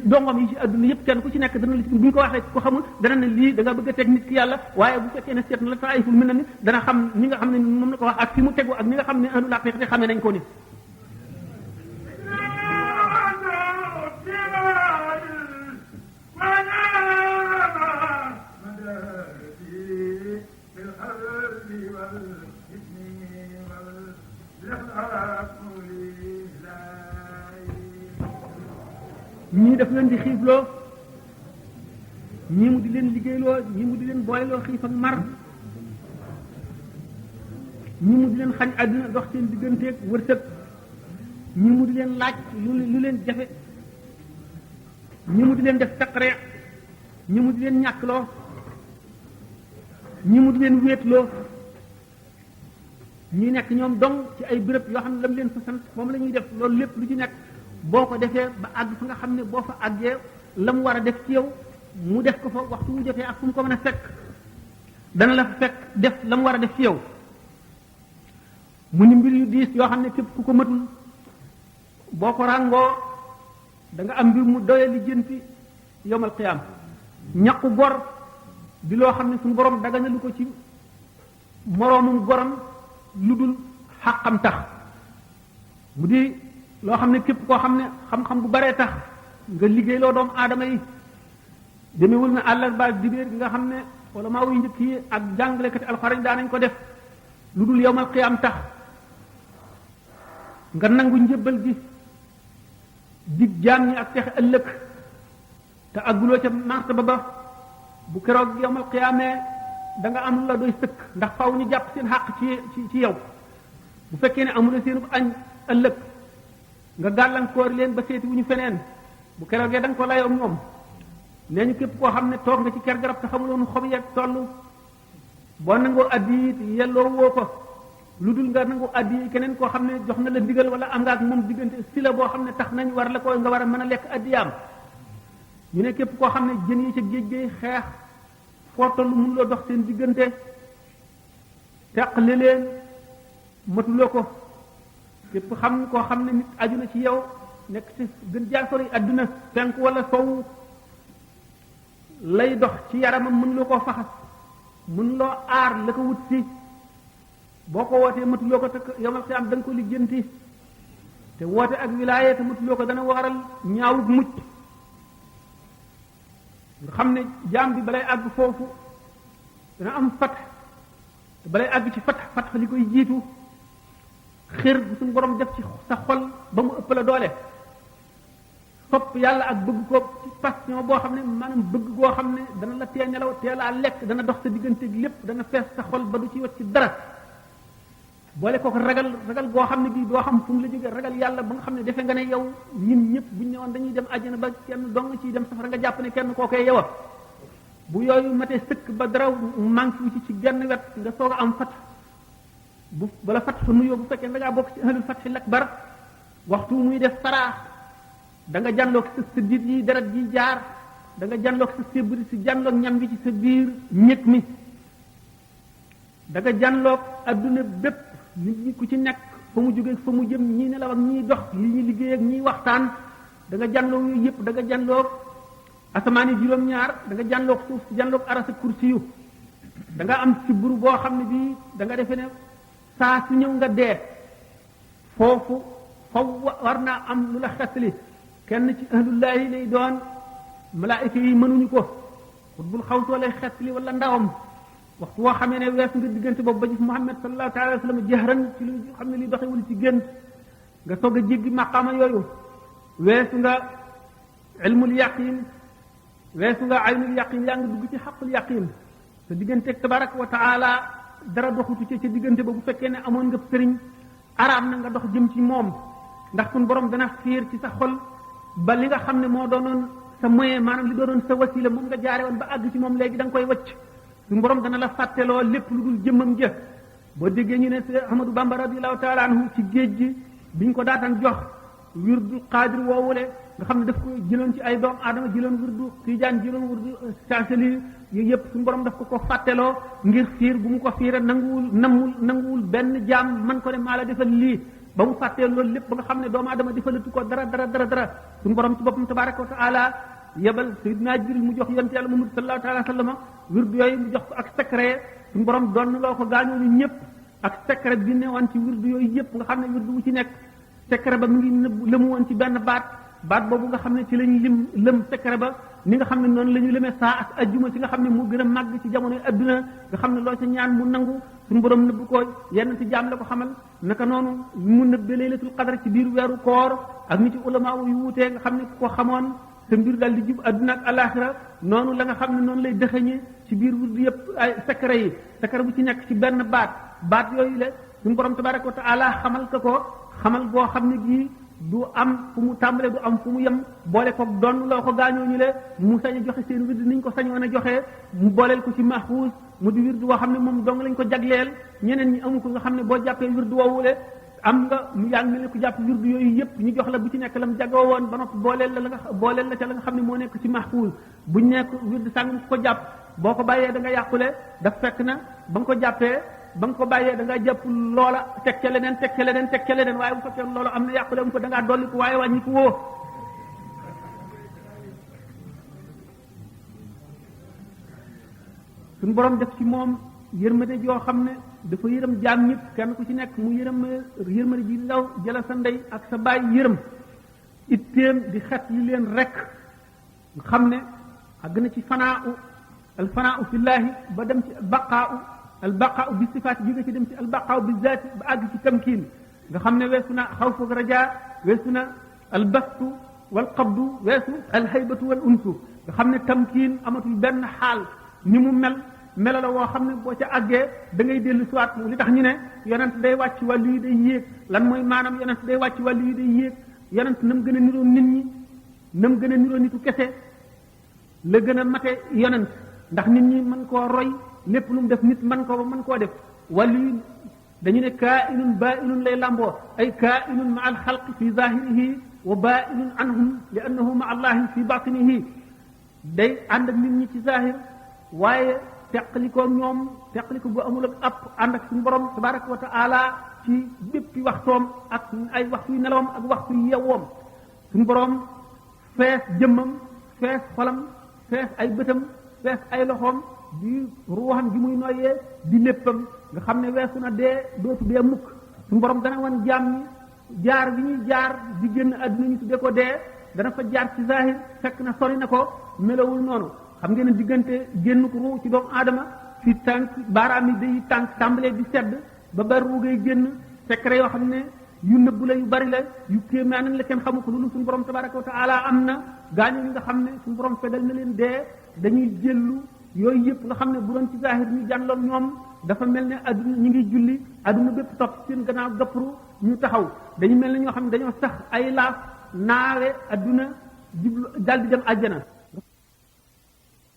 dongom yi ci adduna yëpp kenn ku ci nekk dana la ci buñ ko waxee ko xamul dana ne lii da nga bëgg a teg nit ki yàlla waaye bu fekkee ne seet na la taayiful mel na ni dana xam ni nga xam ne moom la ko wax ak fi mu tegu ak ni nga xam ne ahlul haqiqa xamee nañ ko ni ñii daf leen di xiifloo ñii mu di leen liggéeyloo ñii mu di leen booyloo xiif ak mar ñii mu di leen xañ àddina dox seen digganteeg wërsëg ñii mu di leen laaj lu leen jafe ñii mu di leen def taqree ñii mu di leen ñàkkloo ñii mu di leen wéetloo ñi nekk ñoom dong ci ay béréb yoo xam ne lam leen fa sant moom la ñuy def loolu lépp lu ci nekk boo ko defee ba àgg fa nga xam ne boo fa àggee la mu war a def ci yow mu def ko fa waxtu mu jotee ak fu mu ko mën a fekk dana la fa fekk def la mu war a def ci yow mu ni mbir yu diis yoo xam ne képp ku ko matul boo ko ràngoo da nga am mbir mu doye li jënti yowmal qiyaam ñaqu gor di loo xam ne suñu borom daga na lu ko ci moroomum goram lu dul xàqam tax mu di loo xam ne képp koo xam ne xam-xam bu baree tax nga liggéey loo doomu aadama yi demewul na àllarba dibéer gi nga xam ne wala maa wuy njëkk yi ak jàngalekati alxuraan daanañ ko def lu dul yowmal qiyaam tax nga nangu njëbbal gi dig jaam ñi ak texe ëllëg te agguloo ca martaba ba bu keroog yowmal qiyaamee da nga am lu la doy sëkk ndax faw ñu jàpp seen xàq ci yow bu fekkee ne amula seen añ ëllëg nga gàllankoor leen ba seeti wu ñu feneen bu keroogee da nga ko layoo moom nee ñu képp koo xam ne toog nga ci ker garab te xamuloon xob yeeg toll boo nangoo addi it yelloo woo ko lu dul nga nangoo addi keneen koo xam ne jox na la ndigal wala am nga ak moom diggante si la boo xam ne tax nañ war la ko nga war a mën a lekk addiyaam ñu ne képp koo xam ne jën yi ca géej géej xeex foo toll mun loo dox seen diggante teqale leen matuloo ko képp xam koo xam ne nit aju na ci yow nekk ci gën jaa sori adduna fenk wala sow lay dox ci yaramam mën loo koo faxas mën loo aar la ko wut si boo ko wootee matuloo ko te yomal xiyaam da nga ko lijjanti te woote ak wilaaya te matuloo ko dana waral ñaawug mucc nga xam ne jaam bi balay àgg foofu dana am fat te balay àgg ci fat li koy jiitu xir bu suñu borom def ci sa xol ba mu ëpp la doole sopp yàlla ak bëgg ko ci passion boo xam ne maanaam bëgg goo xam ne dana la tee nelaw tee laa lekk dana dox sa diggante lépp dana fees sa xol ba du ci wacc ci dara boole kooku ragal goo xam ne bii doo xam fu mu la jógee ragal yàlla ba nga xam ne defe nga ne yow ñun ñëpp buñ ñëwoon dañuy dem àjjana ba kenn dong ciy dem safara nga jàpp ne kenn kookee yow bu yooyu matee sëkk ba dara manque wu ci genn wet nga soog a am fat bu bala fat fa nuyoo bu fekkee da ngaa bokk ci ahlul fathil akbar waxtu muy def saraax da nga jànloog sa dit yi deret ji jaar da nga jànloog sa sébri si jànloog ñam bi ci sa biir ñëg mi da nga jànloog adduna bépp nit ñi ku ci nekk fa mu jógee fa mu jëm ñii nelaw ak ñii dox li ñuy liggéey ak ñii waxtaan da nga jànloog yooyu yëpp da nga jànloog asamaan yi juróom-ñaar da nga jànloog suuf si jànloog arasa kursi yu da nga am ci buru boo xam ne bii da nga defee ne saa su ñëw nga dee foofu faw war naa am lu la xetli kenn ci ahlullahi lay doon malaayika yi mënuñu ko xutbul xawsoo lay xetli wala ndawam waxtu woo xamee ne wees nga diggante boobu ba gis Muhammad sallallahu alayhi wa sallam jahran ci lu xam ne li doxewul ci génn nga soog a jéggi maqaama yooyu weesu nga ilmul yaqin weesu nga aynul yaqin yaa ngi dugg ci xaqul yaqin sa digganteeg tabaraka wa taala dara doxutu ci diggante ba bu fekkee ne amoon nga sëriñ araam na nga dox jëm ci moom ndax suñ borom dana fiir ci sa xol ba li nga xam ne moo doonoon sa moyen maanaam li doonoon sa wasila moom nga jaare woon ba àgg ci moom léegi da nga koy wacc suñu borom dana la fàtteloo lépp lu dul jëmmam jë boo déggee ñu ne Seex Ahmadu Bamba radiyallahu taala anhu ci géej gi biñ ko daataan jox wirdu xaadir woowule nga xam ne daf ko jëloon ci ay doom aadama jëloon wirdu Tijaan jëloon wirdu Saasali yooyu yëpp suñu borom daf ko fàtteloo ngir fiir bu mu ko fiire nanguwul benn jaam man ko ne maa la defal lii ba mu fàttee loolu lépp ba nga xam ne doomu aadama defalatu ko dara suñu borom ci boppam tabaraka wa taala yebal Sayyidina Jibril mu jox yonent yàlla Muhammad sallallahu alayhi wa sallam wirdu yooyu mu jox ko ak secret suñu borom doon loo ko gaañoo ñu ñëpp ak secret bi ne woon ci wirdu yooyu yëpp nga xam ne wirdu wu ci nekk secret ba mu ngi nëbb lëmu woon ci benn baat boobu nga xam ne ci lañ lëm secret ba ni nga xam ne noonu la ñu lemee saa ak ajjuma ci nga xam ne mu gën a màgg ci jamono adduna nga xam ne loo ca ñaan mu nangu suñu borom nëbb ko yenn ci jaam la ko xamal naka noonu mu nëbbe laylatul qadr ci biir weeru koor ak ni ci ulama yu wuutee nga xam ne ko xamoon sa mbir daal di jub adduna ak alaxira noonu la nga xam ne noonu lay dëxëñe ci biir wirdu yëpp ay secret bu ci nekk ci benn baat yooyu la suñu borom tabaraka wa taala xamal ko xamal boo xam ne gii du am fu mu tàmbale du am fu mu yem boole ko doon loo ko gaañoo ñu le mu sañ a joxe seen wird niñ ko sañoon a joxe mu booleel ko ci mahfuus mu di wird woo xam ne moom dong lañ ko jagleel ñeneen ñi amu ko nga xam ne boo jàppee wird woowule am nga mu yaa ngi mel ne ku jàpp wird yooyu yëpp ñu jox la bu ci nekk lam jagoo woon ba noppi booleel la ca la nga xam ne moo nekk ci mahfuus buñ nekk wird sàngam ko jàpp boo ko bàyyee da nga yàqule daf fekk na ba nga ko jàppee ba nga ko bàyyee da ngaa jàpp loola teg ca leneen waaye bu fekkee loola am na yàqule mu ko da ngaa dolli ko waaye wàññi ko woo suñu borom def ci moom yërmande joo xam ne dafa yërëm jaam ñëpp kenn ku ci nekk mu yërmande ji law jëla sa ndey ak sa baay yërëm itteem di xet li leen rek nga xam ne àgg na ci alfanaa fillaahi ba dem ci albaqaa bi sifaat jóge ci dem ci albaqaa bi zaati ba àgg ci tamkiin nga xam ne weesu na xawfu ak rajaa weesu na albastu wal qabdu weesu alhaybatu wal unsu nga xam ne tamkiin amatul benn xaal ni mu mela la woo xam ne boo ca àggee da ngay dellu siwaat li tax ñu ne yonent day wàcc wàllu yi day yéeg lan mooy maanaam yonent day wàcc wàllu yi day yéeg yonent na mu gën a niroo nit ñi na mu gën a niroo nitu kese la gën a mate yonent ndax nit ñi mën koo roy lépp lu mu def nit mën koo def wàllu yi dañu ne kaa'inun baa'inun lay lamboo ay kaa'inun ma al xalqi fi zahirihi wa baa'inun anhum li annahu ma allahi fi batinihi day ànd ak nit ñi ci zahir waaye teqalikoo ñoom teqaliko bu amul ak app ànd ak suñu borom tabaraka wa taala ci béppi waxtoom ak ay waxtu yu nelawam ak waxtu yu yewwoom suñu borom fees jëmmam fees xolam fees ay bëtam fees ay loxoom di ruuxam gi muy noyyee di léppam nga xam ne weesu na dee dootu dee mukk suñu borom dana wan jaam ñi jaar bi ñuy jaar di génn àdduna ñu tuddee ko dee dana fa jaar ci zahir fekk na sori na ko melowul noonu xam ngeen ne diggante génn ko ruu ci doomu aadama fi tànk baaraam yi day tànk tàmbalee di sedd ba bar ruugay génn secret yoo xam ne yu nëbbu la yu bari la yu kéemaan la kenn xamu ko loolu suñu borom tabaraka wa taala am na gaañu ñi nga xam ne suñu borom fedal na leen dee dañuy jëllu yooyu yëpp nga xam ne bu doon ci zahir ñu jànloon ñoom dafa mel ne adduna ñu ngi julli adduna bépp topp seen gannaaw gapparu ñu taxaw dañu mel ne ñoo xam ne dañoo sax ay laaf naawe adduna jublu dal di dem àjjana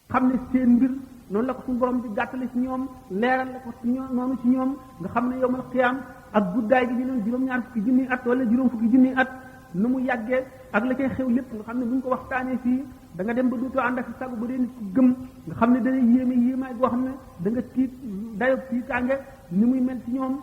xam ne seen mbir noonu la ko suñu borom di gàttale ci ñoom leeral la ko ci ñoom noonu ci ñoom nga xam ne yowmal qiyaam ak guddaay gi ñu doon juróom-ñaar fukki junniy at wala juróom fukki junniy at nu mu yàggee ak la cay xew lépp nga xam ne bu ñu ko waxtaanee fii da nga dem ba dootoo ànd ak sago ba dee nit ku gëm nga xam ne dana yéeme yéemaay goo xam ne da nga tiit dayo tiitaange ni muy mel ci ñoom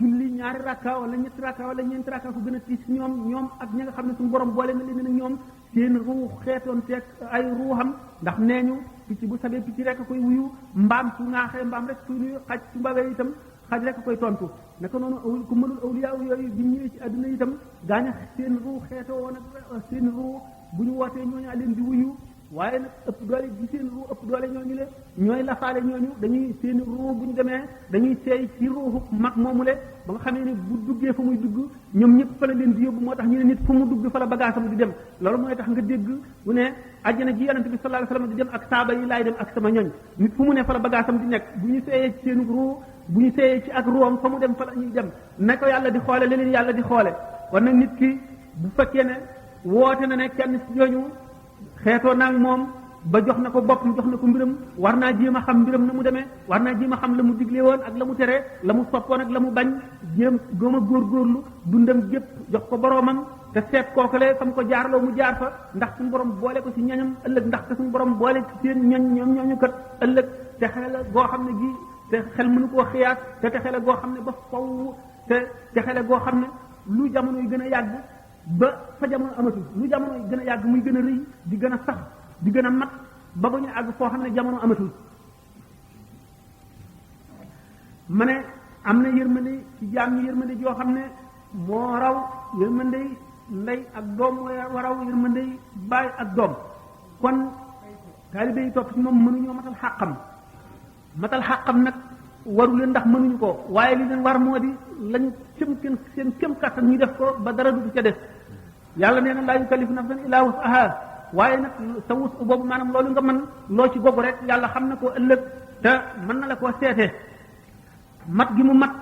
julli ñaari rakka wala ñetti rakka wala ñeenti rakka ko gën a tiit ci ñoom ak ñi nga xam ne suñu borom boole na leen nag ñoom seen ruux xeetoon teeg ay ruuxam ndax nee ñu picc bu sabee picc rek koy wuyu mbaam su ŋaaxee mbaam rek koy nuyu xaj su mbawee itam xaj rek koy tontu naka noonu ku mënul awliya yooyu bi ñëwee ci adduna itam gaaña seen ruux xeetoo woon ak seen ruux bu ñu wootee ñooñu leen di wuyu waaye nag ëpp doole gi seen ruux ëpp doole ñooñu le ñooy lafaale ñooñu dañuy seen ruux bu ñu demee dañuy seey ci ruuxu mag moomu le ba nga xamee ne bu duggee fa muy dugg ñoom ñëpp fa la leen di yóbbu moo tax ñu ne nit fu mu dugg fa la bagaasam di dem loolu mooy tax nga dégg mu ne àjjana ji yonente bi sallallahu alayhi wasallam di dem ak saaba yi laay dem ak sama ñoñ nit fu mu ne fa la bagaasam di nekk bu ñu seeyee ci seen ruux bu ñu seeyee ci ak ruuxam fa mu dem fa la ñuy dem ne ko yàlla di xoole leneen yàlla di xoole kon nag nit ki bu fekkee ne woote na ne kenn ci ñooñu xeetoo naag moom ba jox na ko boppam jox na ko mbiram war naa jéem a xam mbiram na mu demee war naa jéem a xam la mu digle woon ak la mu tere la mu soppoon ak la mu bañ jéem gëm a góorgóorlu dundam gépp jox ko boroomam te seet kookale fa mu ko jaarloo mu jaar fa ndax suñu borom boole ko ci ñañam ëllëg ndax te suñu borom boole ci seen ñoom ñooñu kat ëllëg te xel la goo xam ne gi te xel mënu koo xiyaat te texe la goo xam ne ba faw te texe la goo xam ne lu jamono yi gën a yàgg ba fa jamono amatul lu jamono yi gën a yàgg muy gën a rëy di gën a sax di gën a mat ba ba ñu àgg foo xam ne jamono amatul ma ne am na yërmande ci jaam ñi yërmande joo xam ne moo raw yërmande ndey ak doom moo raw yërmande baay ak doom kon taalibe yi topp ci moom mënuñoo matal xàqam nag waru leen ndax mënuñu ko waaye li leen war moo di lañu seen kem kàttan ñu def ko ba dara du ca def yàlla nee na laa yukallifu nafsan illaa wus'ahaa waaye nag sa wus boobu maanaam loolu nga mën loo ci gogu rek yàlla xam na ko ëllëg te mën na la koo seete mat gi mu mat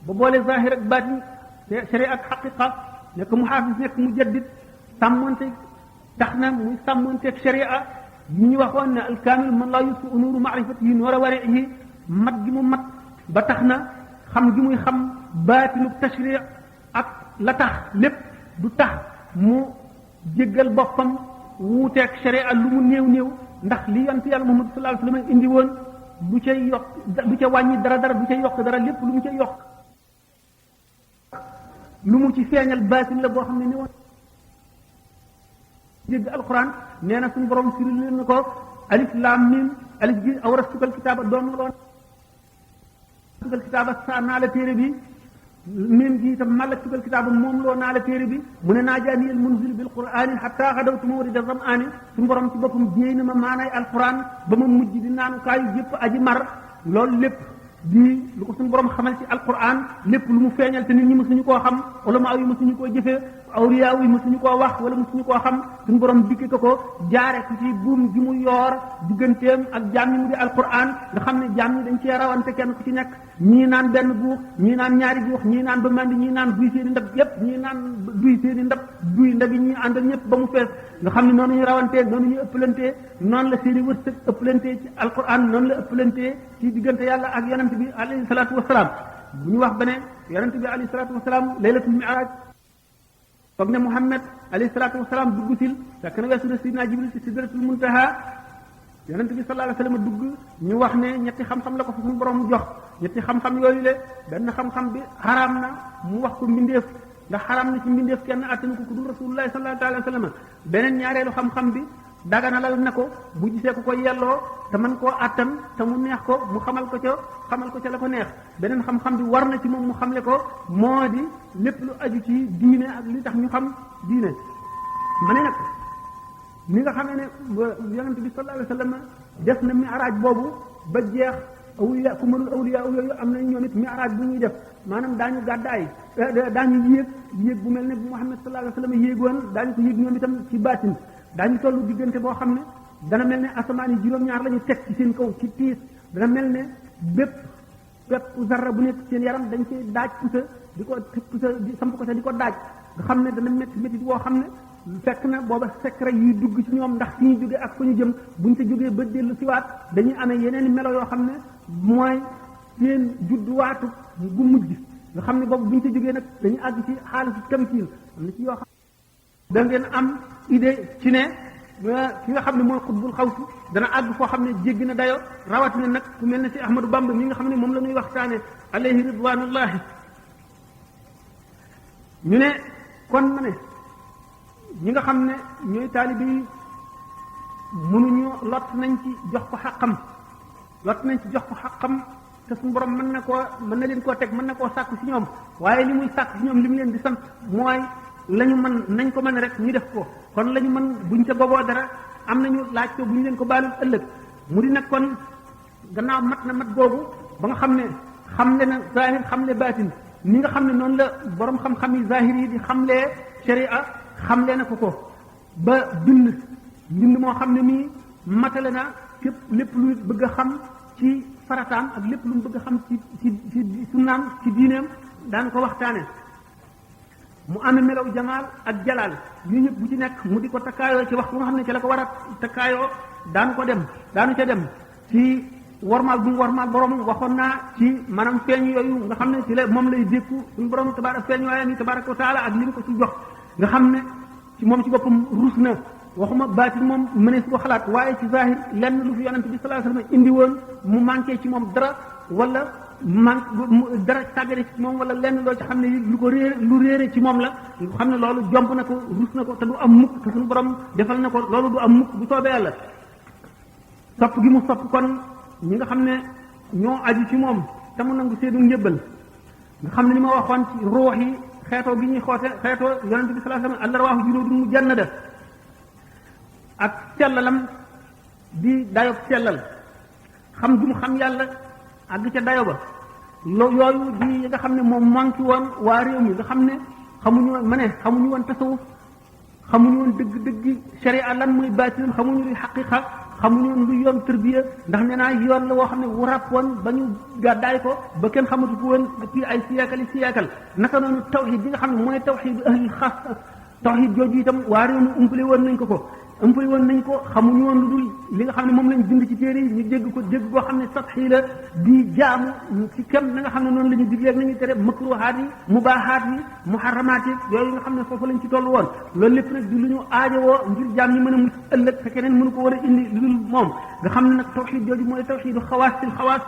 ba boole zahir ak baatin te sharia ak xaqiqa nekk mu xaafis nekk mu jaddid sàmmonte tax na muy sàmmonteeg sharia yi ñu waxoon ne alkaamil man laa yusu nuuru maarifatihi noora warihi mat gi mu mat ba tax na xam gi muy xam baatinu tashri ak la tax lépp du tax mu jéggal boppam wuuteeg sharia lu mu néew ndax li yonent yàlla Muhammad sallallahu alayhi wasallam indi woon du ca yokk du ca wàññi dara du ca yokk dara lépp lu mu ca yokk lu mu ci feeñal baatin la boo xam ne ni woon dégg alquran nee na suñu borom firi leen na ko alif lam mim alif gi awrastukal kitaaba doon loon tukal kitaaba sa naa la téere bi mim gi itam mallak tukal kitaaba moom loo naa la téere bi mu ne naajaani al munzil bil qur'ani hatta xadawtu mawrida zam'ani suñu borom ci boppam jéey na ma maanaay alquran ba ma mujj di naanukaayu yëpp aji mar loolu lépp di lu ko suñu borom xamal ci alquran lépp lu mu feeñal te nit ñi mësuñu koo xam ulama yi mësuñu koo jëfee awliya yi mësuñu koo wax wala mësuñu koo xam suñu borom dikke ko jaare ko ci buum gi mu yoor digganteem ak jaam ñi mu di alquran nga xam ne jaam ñi dañ cee rawante kenn ku ci nekk ñii naan benn guux ñii naan ñaari guux ñii naan ba mandi ñii naan duy seeni ndab yépp ñii naan duy seeni ndab duy ndab yi ñii àndal ñëpp ba mu fees nga xam ne noonu ñu rawantee noonu ñu ëppalantee noonu la seeni wërsëg ëppalantee ci alquran noonu la ëppalantee ci diggante yàlla ak yonent bi alayhi salaatu wasalaam bu ñu wax ba ne yonent bi alayhi salaatu wasalaam laylatul mi'raj foog ne Muhammad alayhi salaatu wasalaam dugg sil fekk na weesu na sidina Jibril ci sidratul muntaha yonent bi sallallahu alayhi wasallam dugg ñu wax ne ñetti xam-xam la ko fa suñu borom jox ñetti xam-xam yooyu le benn xam-xam bi xaraam na mu wax ko mbindeef ndax xaraam na ci mbindeef kenn attanu ko ku dul rasulullahi sallallahu alayhi wasallam beneen ñaareelu xam-xam bi daganalal na ko bu gisee ku ko yelloo te mën koo attan te mu neex ko mu xamal ko ca la ko neex beneen xam-xam bi war na ci moom mu xamle ko moo di lépp lu aju ci diine ak li tax ñu xam diine ma ne nag ni nga xamee ne yonent bi sallallahu alayhi wasallam def na mi'raaj boobu ba jeex awliya ku mënul awliya yooyu am nañ ñoom it mi'raaj bu ñuy def maanaam daañu gàddaay daañu yéeg bu mel ne bu Muhammad sallallahu alayhi wasallam yéegoon daañu ko yéeg ñoom itam ci baatin daañu tollu diggante boo xam ne dana mel ne asamaan yi juróom-ñaar la ñu teg ci seen kaw ci tiis dana mel ne bépp zarra bu nekk seen yaram dañ koy daaj pusa di ko pusa di samp ko sa di ko daaj nga xam ne dana métti boo xam ne fekk na booba secret yuy dugg ci ñoom ndax fi ñu jógee ak fa ñu jëm buñ ca jógee ba dellu siwaat dañuy amee yeneen melo yoo xam ne mooy seen judduwaatu gu mujj nga xam ne boobu buñ ca jógee nag dañuy àgg ci xaalisu tamkiin am na ci yoo xam da ngeen am idée ci ne ki nga xam ne mooy xutbul xawsi dana àgg foo xam ne jéggi na dayo rawatina nag ku mel ne si Ahmadou Bamba mi nga xam ne moom la ñuy waxtaane alayhi ridwanullahi ñu ne kon ma ne ñi nga xam ne ñooy taalibe yi mënuñu lott nañ ci jox ko xaqam te suñu borom mën na leen koo teg mën na koo sàkku ci ñoom waaye li muy sàkku ci ñoom li mu leen di sant mooy lañu mën nañ ko mën rek ñu def ko kon lañu mën buñ ca boboo dara am nañu laaj ko buñ leen ko baalul ëllëg mu di nag kon gannaaw mat na mat googu ba nga xam ne xamle na zahir xamle baatin ni nga xam ne noonu la borom xam-xam yi zahir yi di xamlee sharia xamle na ko ba bind moo xam ne mii matale na képp lépp lu bëgg a xam ci farataam ak lépp lu mu bëgg a xam ci sunnaam ci diineem daan ko waxtaane mu amee melaw jamaal ak jalaal yu ñëpp bu ci nekk mu di ko takkaayoo ci waxtu nga xam ne ci la ko war a takkaayoo daanu ca dem ci warmaal bu mu warmaal borom waxoon naa ci maanaam feeñ yooyu nga xam ne ci la moom lay dékku suñu borom feeñ waaye ni tabaraka wa taala ak li mu ko ci jox nga xam ne ci moom ci boppam ruus na waxuma baatin moom mënees ko xalaat waaye ci zahir lenn lu fi yonent bi sallallahu alayhi wasallam indi woon mu manqué ci moom dara wala dara tàggale ci moom wala lenn loo ci xam ne lu réere ci moom la xam ne loolu jomb na ko ruus na ko te du am mukk te suñu borom defal na ko loolu du am mukk bu soobee yàlla sopp gi mu sopp kon ñi nga xam ne ñoo aju ci moom te mu nangu seenu njëbbal nga xam ne li ma waxoon ci ruux yi xeetoo gi ñuy xeetoo yonent bi sallallahu alayhi wasallam allarwaahu junuudun mujannada ak sellalam di dayob sellal xam ju mu xam yàlla àgg ca dayo ba yooyu di yi nga xam ne moom manqué woon waa réew mi nga xam ne xamuñu woon tasawuf xamuñu woon dëgg sharia lan muy baatinam xamuñu luy xaqiqa xamuñu woon luy yoon tërbiya ndax nee naa yoon la woo xam ne wu ràpp woon ba ñu gàddaay ko ba kenn xamatu ko woon depuis ay siyaakal naka noonu tawxid bi nga xam ne mooy tawxid ahli xaas tawxid jooju itam waa réew mi umpale woon nañ ko xamuñu woon lu dul li nga xam ne moom lañ bind ci téere yi ñu dégg boo xam ne satxi la di jaamu ci kem na nga xam ne noonu la ñu digleeg nañu tere makruhaat yi mubaahaat yi muharramaat yi yooyu nga xam ne foofu lañ ci toll woon loolu lépp nag di lu ñu aajowoo ngir jaam ñi mën a mucc ëllëg te keneen mënu ko war a indi lu dul moom nga xam ne nag tawxid jooju mooy tawxidu xawaasil xawaas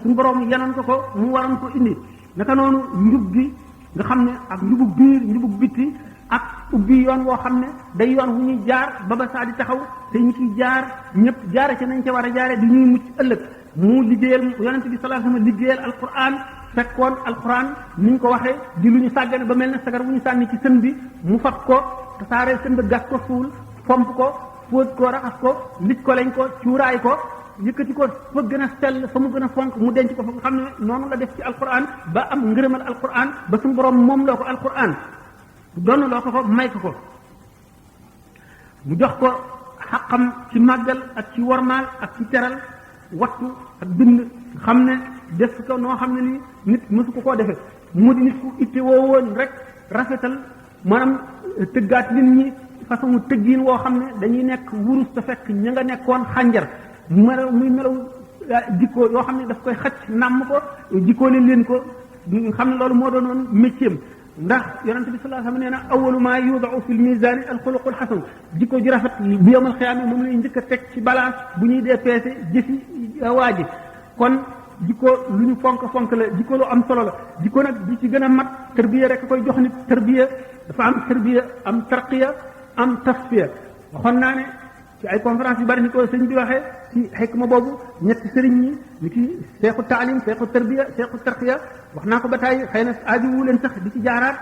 suñu borom yanoon ko mu waroon ko indi naka noonu njub gi nga xam ne ak njubug biir njubug bitti ak ubbi yoon woo xam ne day yoon wu ñuy jaar ba saa di taxaw te ñu ciy jaar ñëpp jaare ca nañ ca war a jaare di ñuy mucc ëllëg mu liggéeyal yonente bi sallallahu alayhi wasallam liggéeyal alquran fekkoon alquran ni ñu ko waxee di lu ñu sàggane ba mel ne sagar wu ñu sànni ci sën bi mu fab ko tasaaree sën ba gas ko suul fomp ko fóot ko raxas ko lij ko lañ ko cuuraay ko yëkkati ko fa gën a sell fa mu gën a fonk mu denc ko fa nga xam ne noonu la def ci alquran ba am ngërëmal alquran ba suñu borom moom loo ko alquran doon loo ko may ko mu jox ko xaqam ci màggal ak ci wormaal ak ci teral wattu ak bind xam ne def ko noo xam ne ni nit mësu ko koo defee mu di nit ku itte woo woon rek rafetal maanaam tëggaat nit ñi façon tëggiin woo xam ne dañuy nekk wurus te fekk ña nga nekkoon xànjar muy melaw jikko yoo xam ne daf koy xacc nàmm ko jikkoo leen ko xam ne loolu moo doonoon métier ndax yonent bi sallallahu alayhi wasallam nee na awwalu ma yudau fi lmisaan alxuluqul xasan jikko ji rafet bu yawmal xiyaama moom lay njëkk a teg ci balance bu ñuy dee peese jëfi waa ji kon jikko lu ñu fonk la jikko lu am solo la jikko nag bi ci gën a mat tarbiya rek koy jox nit tarbiya dafa am tarbiya am tarqiya am tasfiya waxoon naa ne ci ay conférence yu bari ni ko sëñ bi waxee ci xikma boobu ñetti sëriñ ñi ni ki seexu taalim seexu tarbiya seexu tarqiya wax naa ko ba tey xëy na aaju wu leen sax di ci jaaraat